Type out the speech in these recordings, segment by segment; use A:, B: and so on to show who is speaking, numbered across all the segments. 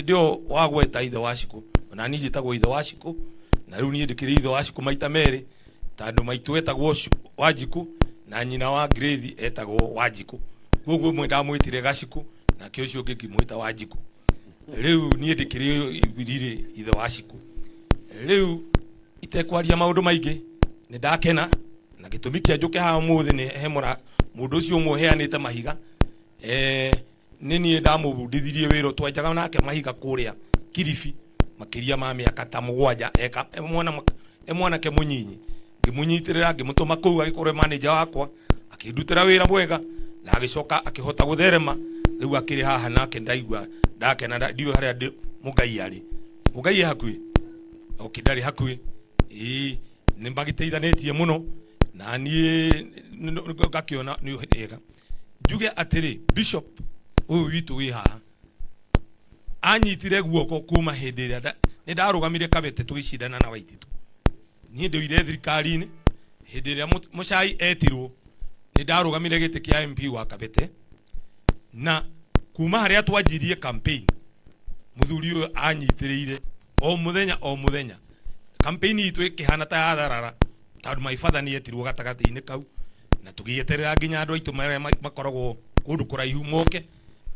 A: Hĩndĩ ĩyo wagweta ithe wa Cikũ, ona niĩ njĩtagwo ithe wa Cikũ, na rĩu niĩ ndĩkĩrĩ ithe wa Cikũ maita merĩ, tondũ maitũ etagwo Wanjikũ na nyina wa Grace etagwo Wanjikũ. Koguo ũmwe ndamwĩtire Gacikũ nake ũcio ũngĩ ngĩmwĩta Wanjikũ. Rĩu niĩ ndĩkĩrĩ rirĩ ithe wa Cikũ. Rĩu itekwaria maũndũ maingĩ, nĩ ndakena na gĩtũmi kĩa njũke haha ũmũthĩ nĩ he mũra mũndũ ũcio ũmwe ũheanĩte mahiga. Nĩ niĩ ndamũbundithirie wĩra, twenjaga nake mahiga kũrĩa Kilifi makĩria ma mĩaka ta 7 eka e mwana e mwanake mũnyinyi. Ngĩmũnyitĩrĩra, ngĩmũtũma kũu agĩkorwo e manager wakwa, akĩndutĩra wĩra mwega na agĩcoka akĩhota gũtherema. Rĩu akĩrĩ haha nake ndaigua ndakena, ndiũĩ harĩa Mũngai arĩ. Mũngai e hakuhĩ? Okay, ndarĩ hakuhĩ. Ĩĩ, nĩ magĩteithanĩtie mũno na niĩ ngakĩona nĩ wega. Njuge atĩrĩ, bishop ũyũ witũ wĩ haha anyitire guoko kuma hĩndĩ ĩrĩa nĩ ndarũgamire Kabete tũgĩcindana na Waititu. Niĩ ndũire thirikari-inĩ hĩndĩ ĩrĩa Mũcai etirwo, nĩ ndarũgamire gĩtĩ kĩa MP wa Kabete, na kuma harĩa twanjirie campaign mũthuri ũyũ anyitĩrĩire o mũthenya o mũthenya. Campaign itũ ĩkĩhana ta yatharara tondũ my father nĩ etirwo gatagatĩ-inĩ kau, na tũgĩeterera nginya andũ aitũ marĩa makoragwo kũndũ kũraihu moke,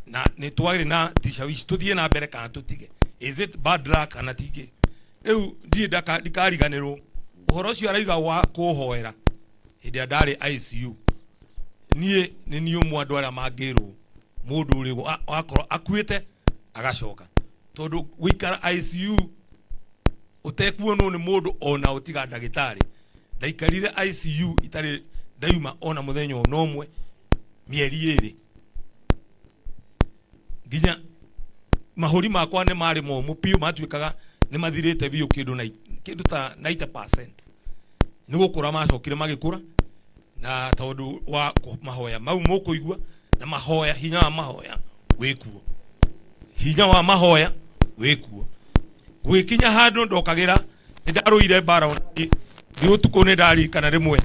A: na nĩ twarĩ na tishawishi tũthiĩ na mbere kana tũtige. Is it bad luck kana tingĩ? Rĩu ndirĩ ndikariganĩrwo ũhoro ũcio arauga wa kũhoera hĩndĩ ĩrĩa ndarĩ ICU. Niĩ nĩ niĩ ũmwe andũ arĩa mangĩrwo mũndũ ũrĩ wakorwo akuĩte agacoka, tondũ gũikara ICU ũtekuonwo nĩ mũndũ ona ũtiga ndagĩtarĩ. Ndaikarire ICU itarĩ ndauma ona mũthenya ona ũmwe mĩeri 2, nginya mahũri makwa nĩ marĩ momũ biũ, matuĩkaga nĩ mathirĩte biũ kĩndũ na kĩndũ ta 90%. Nĩ gũkũra macokire magĩkũra, na tondũ wa mahoya mau mũkũigua na mahoya, hinya wa mahoya wĩkuo, hinya wa mahoya wĩkuo. Gũgĩkinya handũ ndokagĩra, nĩ ndarũire mbara ona niĩ. Ndĩ ũtukũ nĩ ndarikana rĩmwe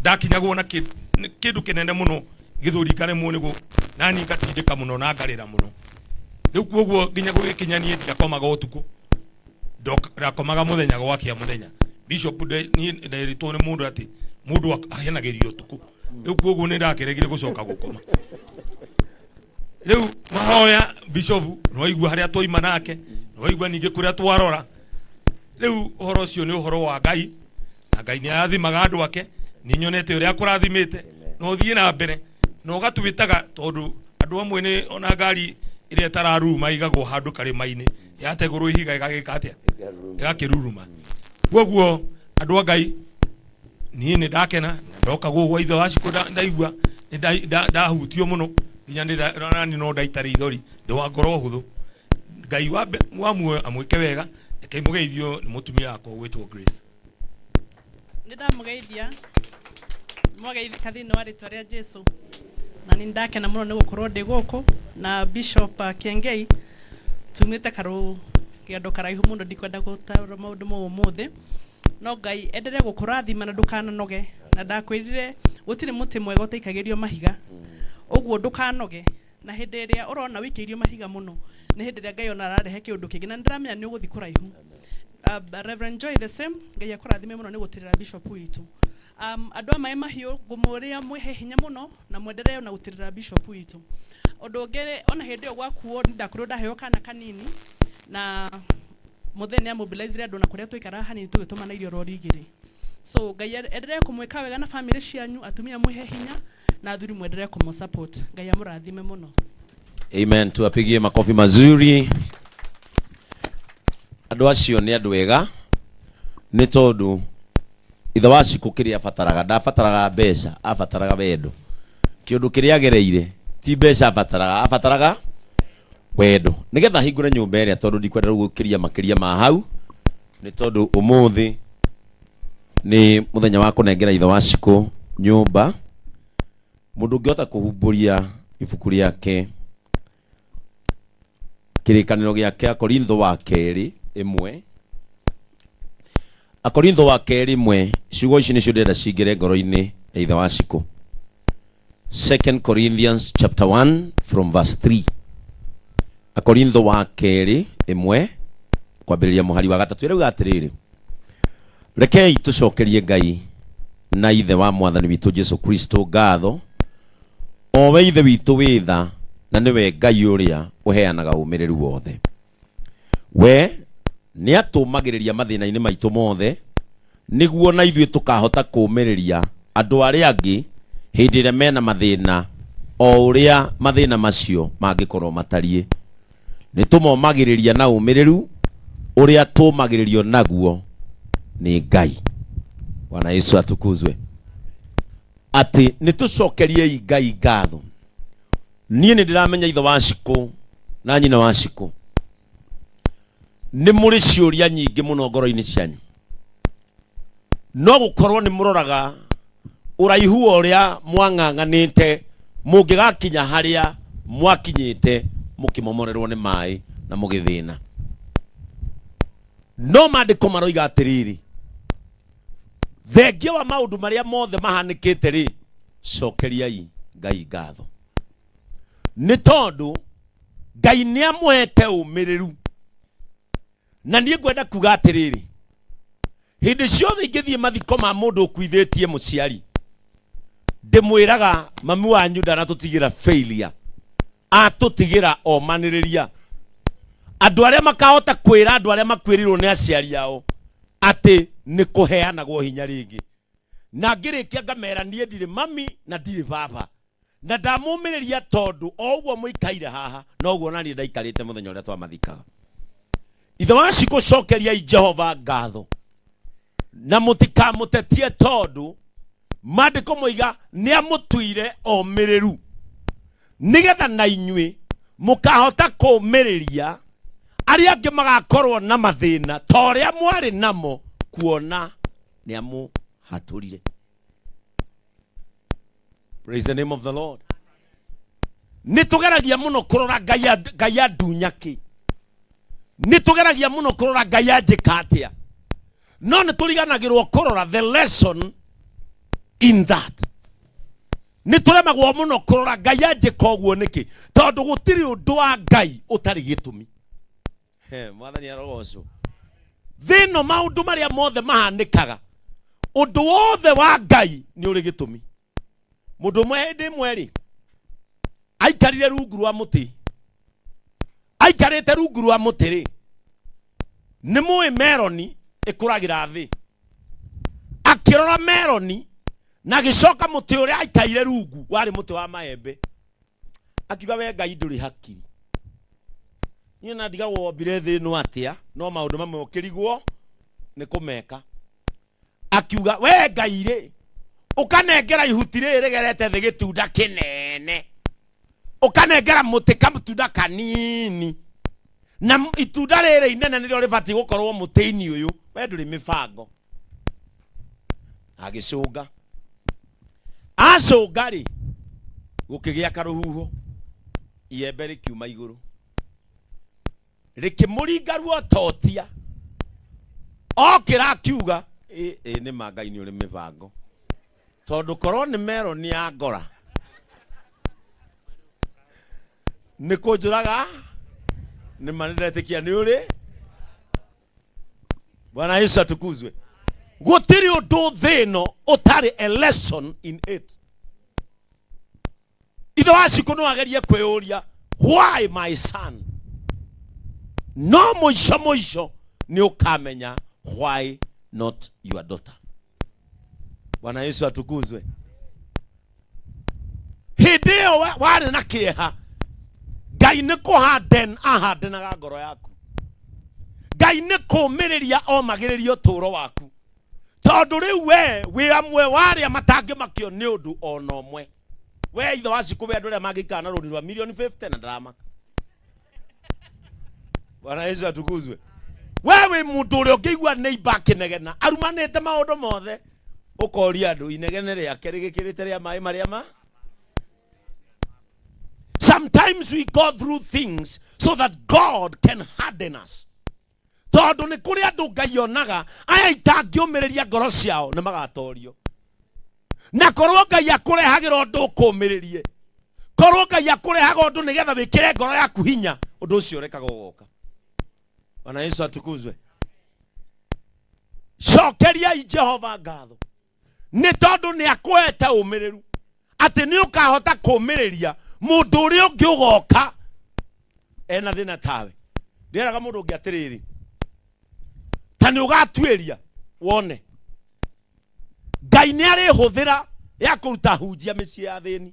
A: ndakinyagwo na kĩndũ kĩnene mũno gĩthũri, ngaremwo nĩ nani, ngatindĩka mũno na ngarĩra mũno. Rĩu kuoguo nginya gũgĩkinya niĩ ndiakomaga ũtukũ, ndakomaga mũthenya gwakĩa mũthenya. Bishop, niĩ nderitwo nĩ mũndũ atĩ mũndũ ahenagĩrio ũtukũ. Rĩu kuoguo nĩ ndakĩregire gũcoka gũkoma. Rĩu mahoya, bishop, nĩwaigua harĩa twaima nake, nĩwaigua ningĩ kũrĩa twarora. Rĩu ũhoro ũcio nĩ ũhoro wa Ngai, na Ngai nĩ arathimaga andũ ake. Nĩ nyonete ũrĩa akũrathimĩte na ũthiĩ na mbere na ũgatwĩtaga, tondũ andũ amwe nĩ ona ngari ĩrĩa ĩtararuruma ĩigagwo handũ karĩma-inĩ, yategũrwo ihiga ĩgagĩka atĩa? Ĩgakĩruruma. Koguo andũ a Ngai, niĩ nĩ ndakena na ndoka gũkũ gwa ithe wa Cikũ, ndaigua nĩ ndahutio mũno nginya nani no ndaita rĩithori ndĩ wa ngoro hũthũ. Ngai wa muoyo amwĩke wega. Reke mũgeithio nĩ mũtumia wakwa gwĩtwo Grace.
B: Nĩ ndamũgeithia, mwageithĩka thĩinĩ wa rĩtwa rĩa Jesu, na nĩ ndakena mũno nĩ gũkorwo ndĩ gũkũ na Bishop Kiengei. Tumĩte karũgendo karaihu mũno, ndikwenda gũtaũra maũndũ mau ũmũthĩ, no Ngai endelee gũkũrathima na ndũkananoge. Na ndakwĩrire gũtirĩ mũtĩ mwega ũtaikagĩrio mahiga, ũguo ndũkanoge. Na hĩndĩ ĩrĩa ũrona wĩikĩirio mahiga mũno nĩ hĩndĩ ĩrĩa Ngai ona ararehe kĩũndũ kĩngĩ, na nĩ ndĩramenya nĩ ũgũthiĩ kũraihu. Reverend Joy, the same, Ngai akũrathime mũno nĩ gũtirĩra bishop witũ. Andũ a Maĩ Mahiũ, ngũmũria mwĩhe hinya mũno na mwendelee na gũtirĩra bishop witũ. Ũndũ ũngĩ, ona hĩndĩ ĩyo gwakuo ndakorirwo ndaheo kana kanini, na mũthee nĩ amobilizire andũ na kũrĩa twaikaraga hanini tũgĩtũmana irio rori 2. So Ngai endelee kũmwĩka wega na family cianyu. Atumia mwĩhe hinya na athuri mwendelee kũmũ support. Ngai amũrathime mũno.
C: Amen. Tuwapigie makofi mazuri. Andũ acio nĩ andũ ega, nĩ tondũ ithe wa Cikũ kĩrĩa abataraga, ndabataraga mbeca, abataraga wendo. Kĩũndũ kĩrĩa agereire ti mbeca abataraga, abataraga wendo nĩgetha ahingũre nyũmba ĩrĩa, tondũ ndikwenda rĩu gũkĩria makĩria ma hau, nĩ tondũ ũmũthĩ nĩ mũthenya wa kũnengera ithe wa Cikũ nyũmba. Mũndũ ũngĩhota kũhumbũria ibuku rĩake, Kĩrĩkanĩro gĩake, Akorintho wa kerĩ 1, Akorintho wa kerĩ 1, ciugo ici nĩcio ndĩrenda cingĩre ngoro-inĩ ya ithe wa Cikũ. Second Corinthians chapter 1 from verse 3. Akorintho wa kerĩ ĩmwe kwambĩrĩria mũhari wa gatatũ ĩrauga atĩrĩrĩ, rekei tũcokerie Ngai na Ithe wa Mwathani witũ Jesu Kristo ngatho, o we Ithe witũ wĩ tha na nĩwe Ngai ũrĩa ũheanaga ũmĩrĩru wothe. We nĩ atũmagĩrĩria mathĩna-inĩ maitũ mothe, nĩguo na ithuĩ tũkahota kũũmĩrĩria andũ arĩa angĩ hĩndĩ ĩrĩa mena mathĩna, o ũrĩa mathĩna macio mangĩkorwo matariĩ. Nĩ tũmomagĩrĩria na ũmĩrĩru ũrĩa tũmagĩrĩrio naguo nĩ Ngai. Bwana Yesu atukuzwe. Atĩ nĩ tũcokeriei Ngai ngatho. Niĩ nĩ ndĩramenya ithe wa Cikũ na nyina wa Cikũ nĩ mũrĩ ciũria nyingĩ mũno ngoro-inĩ cianyu. No gũkorwo nĩ mũroraga ũraihu wa ũrĩa mwang'ang'anĩte mũngĩgakinya harĩa mwakinyĩte mũkĩmomorerwo nĩ maĩ na mũgĩthĩna. No maandĩko maroiga atĩrĩrĩ, thengia wa maũndũ marĩa mothe mahanĩkĩte rĩ, cokeriai Ngai ngatho, nĩ tondũ Ngai nĩ amũhete ũmĩrĩru. Na niĩ ngwenda kuga atĩrĩrĩ, hĩndĩ ciothe ingĩthiĩ mathiko ma mũndũ ũkuithĩtie mũciari, ndĩmwĩraga mami wanyu ndanatũtigĩra failure, atũtigĩra omanĩrĩria. Andũ arĩa makahota kwĩra andũ arĩa makuĩrĩirwo nĩ aciari ao atĩ nĩ kũheanagwo hinya rĩngĩ. Na ngĩrĩkia ngamera niĩ ndirĩ mami na ndirĩ baba, na ndamũmĩrĩria tondũ o ũguo mũikaire haha noguo na niĩ ndaikarĩte mũthenya ũrĩa twamathikaga. Ithe wa Cikũ, cokeriai Jehova ngatho na mũtikamũtetie, tondũ maandĩko moiga nĩ amũtuire omĩrĩru, nĩgetha na inyuĩ mũkahota kũũmĩrĩria arĩa angĩ magakorwo na mathĩna ta ũrĩa mwarĩ namo, kuona nĩ amũhatũrire. Praise the name of the Lord. Nĩ tũgeragia mũno kũrora Ngai andunya kĩ, nĩ tũgeragia mũno kũrora Ngai anjĩka atĩa, no nĩ tũriganagĩrwo kũrora the lesson in that. Nĩ tũremagwo mũno kũrora Ngai anjĩka ũguo nĩkĩ, tondũ gũtirĩ ũndũ wa Ngai ũtarĩ gĩtũmi. He, Mwathani arogocwo. Thĩ ĩno maũndũ marĩa mothe mahanĩkaga, ũndũ wothe wa Ngai nĩ ũrĩ gĩtũmi. Mũndũ ũmwe hĩndĩ ĩmwe rĩ, aikarire rungu rwa mũtĩ, aikarĩte rungu rwa mũtĩ rĩ, nĩ mũĩ meroni ĩkũragĩra thĩ, akĩrora meroni na agĩcoka mũtĩ ũrĩa aikaire rungu warĩ mũtĩ wa maembe, akiuga we Ngai ndũrĩ hakiri, niĩ na ndigagwo wombire thĩ ĩno atĩa, no maũndũ mamwe ũkĩrigwo nĩ kũmeka. Akiuga we Ngai rĩ, ũkanengera ihuti rĩrĩ rĩgerete thĩ gĩtunda kĩnene, ũkanengera mũtĩ kamũtunda kanini, na itunda rĩrĩ inene nĩrĩo rĩbatiĩ gũkorwo mũtĩ-inĩ ũyũ, we ndũrĩ mĩbango. Agĩcũnga, acũnga rĩ, gũkĩgĩa karũhuho, iembe rĩkiuma igũrũ rĩkĩmũringa ruototia, okĩra akiuga ĩ ĩ nĩ ma Ngai nĩ ũrĩ mĩbango, tondũ korwo nĩ meroni ya ngora nĩ kũnjũraga, nĩ ma nĩndetĩkia nĩ ũrĩ. Bwana Yesu atukuzwe. Gũtirĩ ũndũ thĩ ĩno ũtarĩ a lesson in it. Ithe wa Cikũ no agerie kwĩyũria, why my son? No mũico mũico nĩ ũkamenya why not your daughter. Bwana Yesu atukuzwe. Hĩndĩ ĩyo warĩ na kĩeha, Ngai nĩ kũhanden ahandenaga ngoro yaku. Ngai nĩ kũũmĩrĩria omagĩrĩria ũtũũro waku, tondũ rĩu we wĩ amwe wa arĩa matangĩmakio nĩ ũndũ ona ũmwe. We ithe wa Cikũ, we andũ arĩa mangĩikara na rũni rwa milioni 50 na ndaramaka. Bwana Yesu atukuzwe. We wĩ mũndũ ũrĩa ũngĩigua neighbor akĩnegena arumanĩte maũndũ mothe, ũkoria andũ inegene rĩake rĩgĩkĩrĩte rĩa maĩ marĩa ma. Sometimes we go through things so that God can harden us. Tondũ nĩ kũrĩ andũ Ngai onaga aya itangĩũmĩrĩria ngoro ciao nĩ magatorio. Na korwo Ngai akũrehagĩra ũndũ ũkũmĩrĩrie, korwo Ngai akũrehaga ũndũ nĩgetha wĩkĩre ngoro yaku hinya, Ũndũ ũcio ũrekaga ũgoka. Bwana Yesu atukuzwe. Cokeriai Jehova ngatho nĩ tondũ nĩ akũhete ũmĩrĩru atĩ nĩ ũkahota kũmĩrĩria mũndũ ũrĩa ũngĩ ũgoka ena thĩna tawe. Ndĩraga mũndũ ũngĩ atĩrĩrĩ, ta nĩ ũgatuĩria wone Ngai nĩ arĩhũthĩra ya kũruta hunjia mĩciĩ ya athĩni.